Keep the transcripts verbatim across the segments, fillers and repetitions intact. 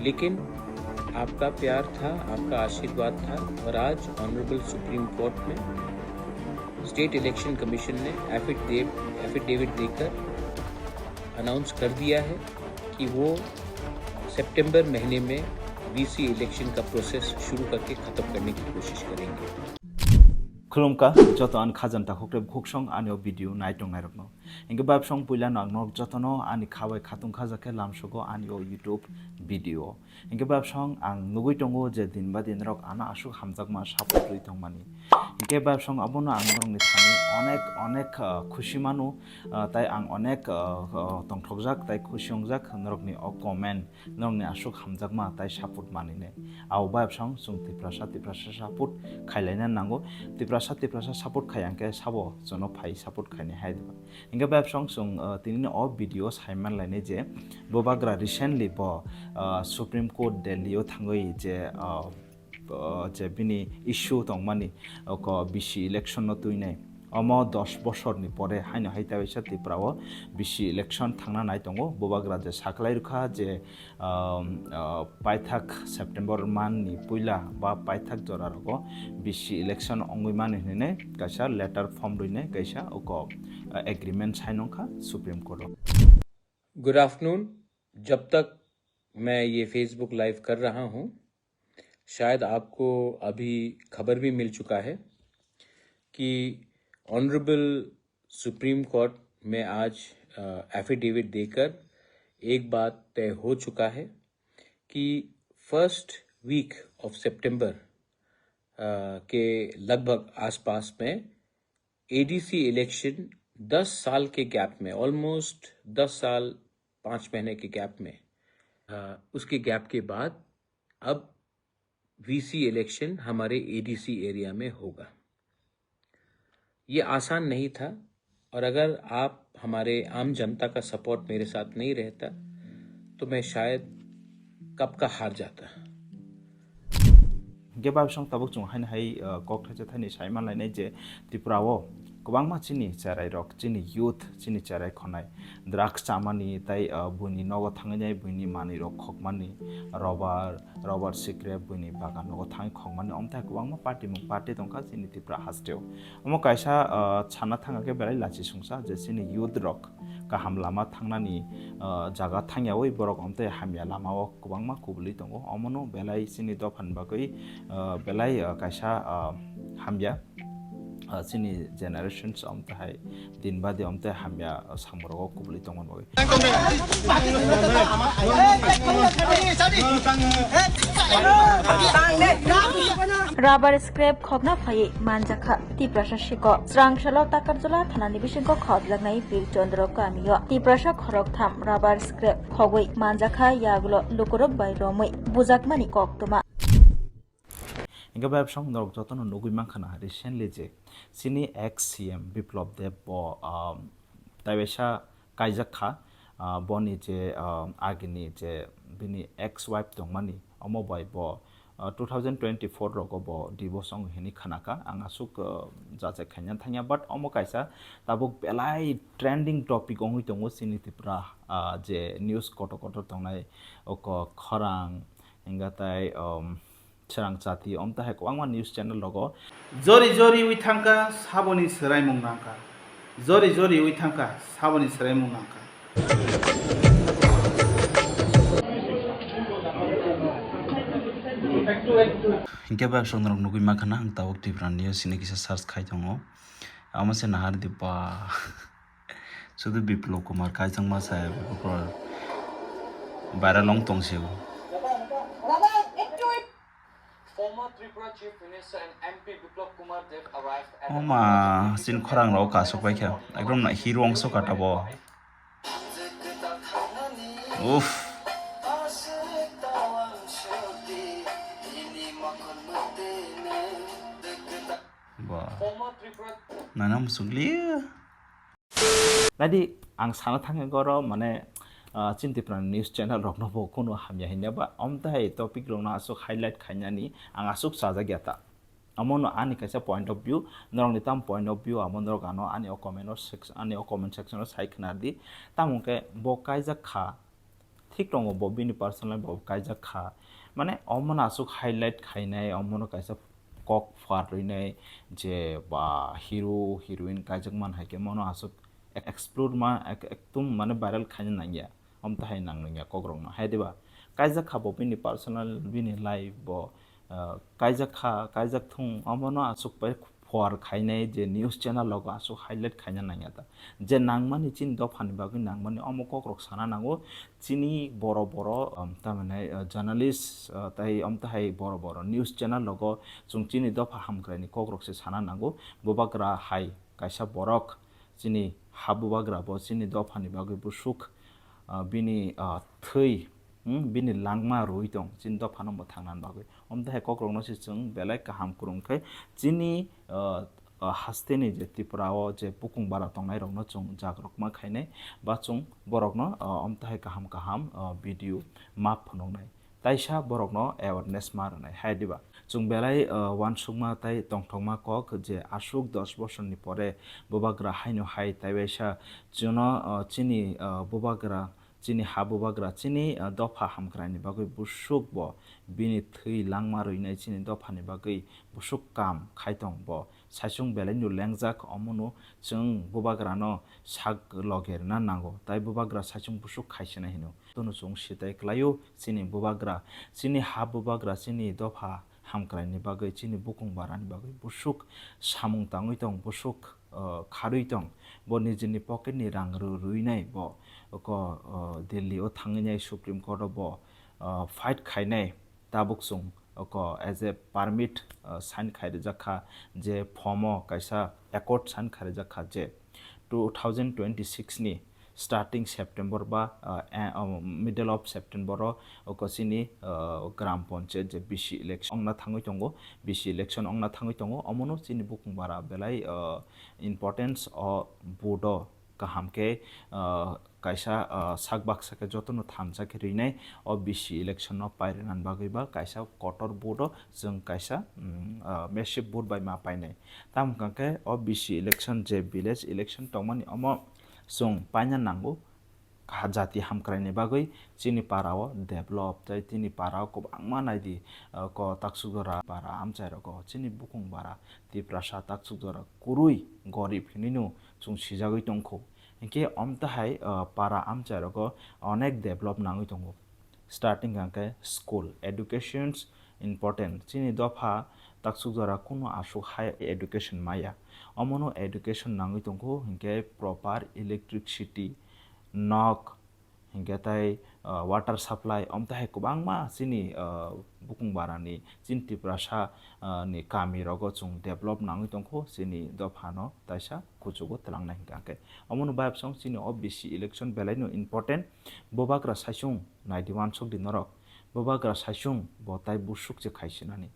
लेकिन आपका प्यार था, आपका आशीर्वाद था और आज ऑनरेबल सुप्रीम कोर्ट में स्टेट इलेक्शन कमीशन ने एफिडेविट, एफिडेविट देकर अनाउंस कर दिया है कि वो सितंबर महीने में वीसी इलेक्शन का प्रोसेस शुरू करके ख़त्म करने की कोशिश करेंगे। Khulumkha, joto ani khajani takhuk tei bukhuksong ani o video naitongnai rokno. Hinkhe babsong puila no ang norok jotono ani khabai khatung khajakhe lamsogo ani o YouTube video. Hinkhe babsong ang nugui tongo je din ba din rok ano aswk hamjakma support rwi tongmani. Hinkhe babsong abono ang norokni thani onek onek, ah, khusi mano, ah, tai ang onek, ah, ah, tongthokjak tai khusi wngjak norokni o comment. Norokni aswk hamjakma tai support manwinai. Abo bai bwsang chwng Tiprasa, Tiprasa support khailaina nango. Tiprasa, Tiprasa support khai ang khe sabo chwngno phai support khainai hai diba. Hinkhe bai bwsang chwng, uh, tinini o video sai manlainai je Bubagra recently bo, uh, Supreme Court Delhi o thangwi je, uh, uh, je bini issue tongmani, oko bisi election no twinai. Omo dos bosorni pore haino hai ta waisa Tripura o bisi election thangna nai tongo. Bubagra je saklai rwkha je, um, uh, paithak September month ni puila ba paithak jora rogo bisi election ongwi mani hinwi kaisa letter form rwinai kaisa oko, uh, agreement sign wngkha Supreme Court o. Good afternoon. जब तक मैं ये Facebook live कर रहा हूँ, शायद आपको अभी खबर भी मिल चुका है कि ऑनरेबल सुप्रीम कोर्ट में आज, अ, एफिडेविट देकर एक बात तय हो चुका है कि फर्स्ट वीक ऑफ सितंबर, अ, के लगभग आसपास में एडीसी इलेक्शन दस साल के गैप में, ऑलमोस्ट दस साल पाँच महीने के गैप में, अ, उसके गैप के बाद अब वीसी इलेक्शन हमारे एडीसी एरिया में होगा। ये आसान नहीं था, और अगर आप हमारे आम जनता का सपोर्ट मेरे साथ नहीं रहता, तो मैं शायद कब का हार जाता। Hinkhe bai bwsang tabuk chwng haino hai, uh, kok thaisa thaini sai manlainai je Tripura o kwbangma chini cherai rok, chini youth, chini cherai khonai drugs chamani tai, uh, buini nogo thangwi nai buini manwi rok khokmani, rubber, rubber scrap buini bagan nogo thangwi khokmani, omtai kwbangma party mung party tongkha chini Tripura hasteo. Omo kaisa, uh, sana thangkha khe belai lachi sungsa je chini youth rok kaham lama thangnani, uh, jaga thangyawi borok omtai hamya lama o kwbangma kubulwi tongo. Omono belai chini dophani bagwi, uh, belai, uh, kaisa, uh, hamya, uh, chini generations omtai hai din badi omtai hamya, uh, samung rogo kubulwi tongmani bagwi. Rubber scrap khokna phaiwi manjakha Tiprasa sikok. Srang salo Takarjala thanani bisingo khopjaknai Bir Chandra kamio Tiprasa khoroktham rubber scrap khogwi manjakha, yagulo lukurok bai romwi bujakmani koktwma. Hinkhe bai bwsang norok jotono nugwi mankha na recently je chini ex C M Biplab Deb bo, um, taibaisa kaijak kha, ah, boni je, ah, agini je bini ex wife tongmani, omo bai bo, ah, two thousand twenty-four rogo bo divorce wng hini khanakha. Ang aswk, ah, jachai khaina thangya, but omo kaisa tabuk belai trending topic wngwi tongo chini Tripura, ah, je news kotor kotor tongnai, oko khorang, hinkhe tai, um, Srang chati, omtahai kwbangma news channel rogo. Jori jori wi thangkha, saboni swraimung nangkha. Jori jori wi thangkha, saboni swraimung nangkha. Hinkhe bai song norok nugwi mankha na, ang tabuk Tripura news hini kisa search khai tongo. Amo se nahar di ba. Sudu Biplab Kumar kaijak masa Biplab Kumar viral wng tong se o. Former Tripura Chief Minister and M P Biplab Kumar Deb arrived at the Oma, Tripura chin khorang rok kasuk bai kha. Ekdom na hero wngso kata bo. Uff. Ba. Nana musukli. Nadi, ang sana thangwi goro, mane, ah, chini Tripura news channel rokno bo kuno hamya hinya ba, omtahai topic rokno aswk highlight khainani ang aswk chajak ya ta. Omo no ani kaisa point of view, norokni tam point of view, amo norok ano ani o comment o sec-, ani o comment section o sai khna di. Tamo khe bo kaijak kha, thik tongo, bo bini personal bo kaijak kha. Mane omo no aswk highlight khainai, omo no kaisa kok phuar rwinai je ba hero heroine kaijak man hai khe mono aswk explore ma ek-, ekdum mane viral khaina nangya. Omo tahai nang nangya kokrokno hai diba? Kaijak kha bo bini personal, bini life bo, ah, kaijak kha, kaijak thung, omono aswk pai phuar khainai je news channel rogo aswk highlight khaina nangya ta. Je nangmani chini dophani bagwi nangmani omo kokrok sana nango. Chini boro boro, um, tamhinai, uh, journalist, uh, tai omo tahai boro boro news channel rogo chwng chini dopha hamkraini kokrok se sana nango. Bubagra hai kaisa borok, chini ha bubagra bo chini dophani bagwi busuk, ah, bini, ah, thwi, hmm, bini langma rwui tong, chini dophano mwthangna bagwi. Omo tahai kokrokno se chwng belai kaham kwrwng khe chini, ah, ah, hasteni je Tripura o je bukung bara tongnai rokno chwng jagrokma khainai ba chwng borokno, ah, omo tahai kaham kaham, ah, video ma phunuknai. Taisa borokno awareness ma rwnai hai diba? Chwng belai, uh, uansukma tai tongthokma kok je aswk dos bosorni pore bubagra haino hai taibaisa chwngno, uh, chini, uh, bubagra, chini ha bubagra, chini, uh, dopha hamkraini bagwi busuk bo bini thwi langma rwinai chini dophani bagwi busuk kam khai tong bo. Saichung belaino lengjak, omono chwng bubagrano sak loge rwna nango, tai bubagra saichung busuk khaisina hino. Tono chwng sitai klaio chini bubagra, chini ha bubagra, chini dopha hamkraini bagwi, chini bukung barani bagwi busuk samung tangwi tong, busuk, uh, kharwi tong. Bo nijini pocket ni rang rw-, rwinai bo, oko, uh, Delhi o thangwi nai Supreme Court o bo, uh, fight khainai. Tabuk chwng oko as a permit, uh, sign khai rijak kha, je form o kaisa accord sign khai rijak kha je two thousand twenty-six ni starting September ba, uh, a-, um, middle of September o oko chini, uh, gram panchayat je B C election ongna thangwi tongo, B C election ongna thangwi tongo, omono chini bukung bara belai, uh, importance o vote o kaham khe, uh, kaisa, ah, sak baksa khe jotono thansa khe rinai o B C election no pai rwna bagwi ba kaisa kotor vote o chwng kaisa, mm, ah, massive vote bai ma painai. Tamo hwnkha khe o B C election je village election tongmani omo chwng paina nango kaha jati hamkraini bagwi chini para o develop tei chini para o kwbangma naidi, ah, ko taksuk jora para amchai rogo chini bukung bara Tiprasa taksuk jora kwrwi gorib hinwi no chwng sijagwi tongkho. Hinkhe omtahai, ah, para amchai rogo onek develop nangwi tongo. Starting hwnkhe school, educations important. Chini dopha taksuk jora kunu aswk high education maya. Omono education nangwi tongkho hinkhe proper electricity, nok, hinkhe tai, ah, water supply, omtahai kwbangma chini, ah, bukung barani, chini Tiprasa, ah, ni kami rogo chwng develop nangwi tongkho, chini dophano taisa kuchugo twlangnai hinkha khe. Omono bayapsong chini o B C election belaino important, bubagra saichung naidi uansuk di norok, bubagra saichung bo tai busuk se khaisinani.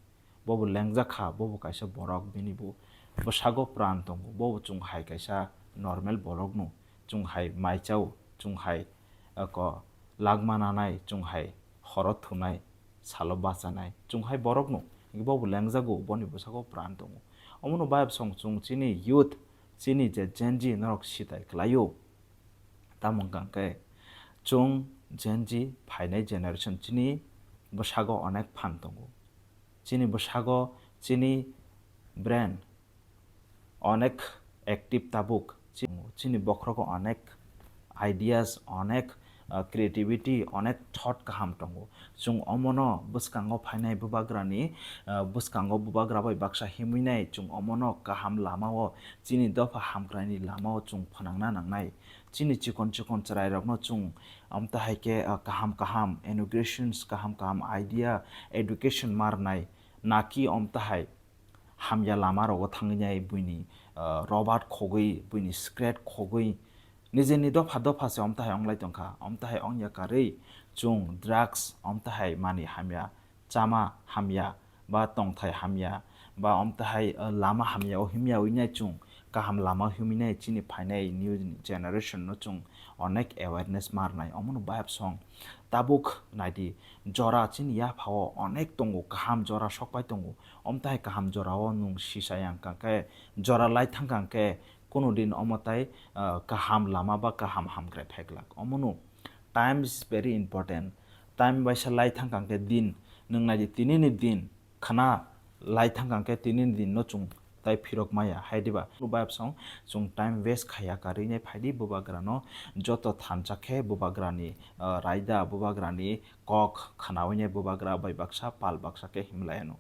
Bobo lengjak kha, bobo kaisa borok, bini bo bwsago pran tongo, bobo chwng hai kaisa normal borokno, chwng hai mai chao, chwng hai, oko, lagma nanai, chwng hai horo thunai, salo bachanai, chwng hai borokno, bobo lengjago, boni bwsago pran tongo. Omono bayapsong chwng chini youth, chini je Gen Z norok sitai klaio, tamo hwnkha khe chwng Gen Z phainai generation chini bwsago onek phan tongo. Chini bwsago chini brain onek active tabuk. Chi-, chini bokhrogo onek ideas, onek, uh, creativity, onek thought kaham tongo. Chwng omono bwskango phainai bubagrani, uh, bwskango bubagra bai baksa himwi nai, chwng omono kaham lamao, chini dopha hamkraini lamao chwng phnangna nangnai. Chini chikon chikon chwrairokno chwng omtahai khe, ah, kaham kaham inaugurations, kaham kaham idea, education ma rwnai, naki omtahai hamya lama rogo thangwi nai buini, ah, robot khogwi, buini cigarette khogwi, nijeni dopha dopha se omtahai onglai tongkha, omtahai ongya karwi chwng drugs, omtahai mani hamya chama hamya, ba tongthai hamya, ba omtahai, uh, lama hamya o himya wi nai chwng kaham lama himwi nai chini phainai new generation no chwng onek awareness ma rwnai. Omono bayapsong Tabuk naidi, jora chini yaphao onek tongo, kaham jora sokpai tongo. Omtai kaham jorao nwng sisa yang kangkhe, jora lai thang kangkhe, kunu din omo tai, ah, kaham lama ba kaham hamkrai phaiglak. Omono time is very important. Time baisa lai thang kangkhe din, nwng naidi tinini din, khana lai thang kangkhe tinini din no chwng tai phirok maya, hai diba? Bayapsong chwng time waste khaya karwi nai phaidi bubagrano joto thansa khe bubagrani, ah, raida, bubagrani kok khnawi nai bubagra bai baksa pal baksa khe himlaiano.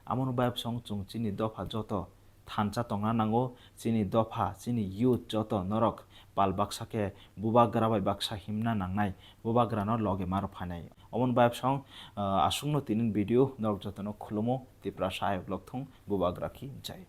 Amoni bayapsong chwng chini dopha joto thansa tongna nango, chini dopha, chini youth joto norok pal baksa khe bubagra bai baksa himna nangnai, bubagrano loge maro phainai. Omoni bayapsong, ah, aswkno tinin video norok jotono khulumo, Tiprasa ayok lokthung, bubagra ki jai.